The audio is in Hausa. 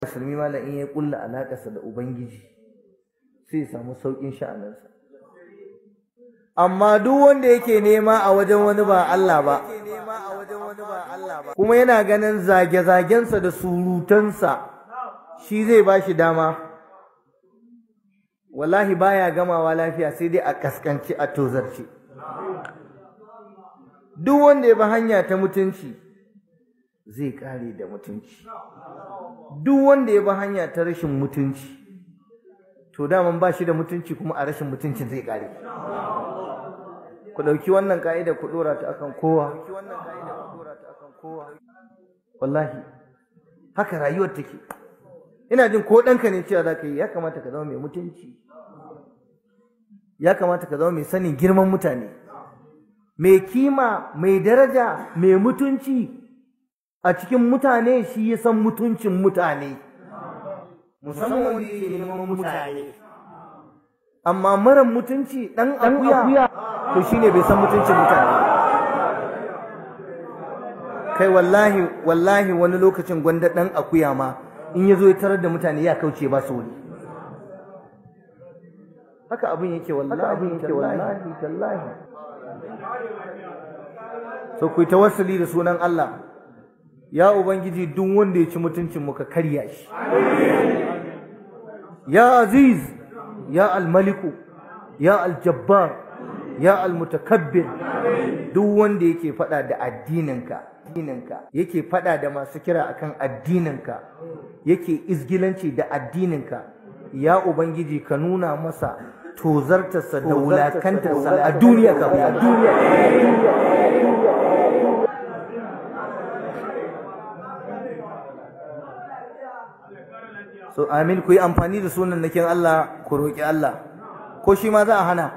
Musulmi malam in ya kulla alaƙarsa da Ubangiji sai ya samu sauƙin sha'aninsa. Amma duk wanda yake nema a wajen wani ba Allah ba, kuma yana ganin zage-zagensa da surutansa shi zai ba shi dama, wallahi baya gamawa lafiya, sai dai a kaskanci a tozarci. Duk wanda ya bi hanya ta mutunci zai kare da mutunci. Duk wanda ya bi hanya ta rashin mutunci, to daman ba shi da mutunci, kuma a rashin mutuncin zai kare. Ku ɗauki wannan ka'ida ku ɗora ta akan kowa. Wallahi haka rayuwar take. Ina jin ko ɗanka ne cewa za ka yi, ya kamata ka zama mai mutunci, ya kamata ka zama mai sanin girman mutane, mai kima, mai daraja, mai mutunci a cikin mutane. Shi ya san mutuncin mutane, musamman wanda yake neman mutane. Amma maran mutunci, ɗan akuya, to shine bai san mutuncin mutane. Kai, wallahi wallahi, wani lokacin gwanda ɗan akuya ma in ya zo ya tarar da mutane ya kauce ba su wuri. Haka abin yake, wallahi abin yake, wallahi tallahi. So ku yi tawassuli da sunan Allah. Ya Ubangiji, duk wanda ya ci mutuncin mu ka karya shi. Ya Aziz, ya Almaliku, ya Aljabbar, ya Almutakabbir, duk wanda yake faɗa da addininka, yake faɗa da masu kira akan addininka, yake izgilanci da addininka, ya Ubangiji, ka nuna masa tozartarsa da wulakantarsa a duniya kafin a duniya. So amin, ku yi amfani da sunan nakin Allah ku roƙi Allah. Ko shi ma za a hana?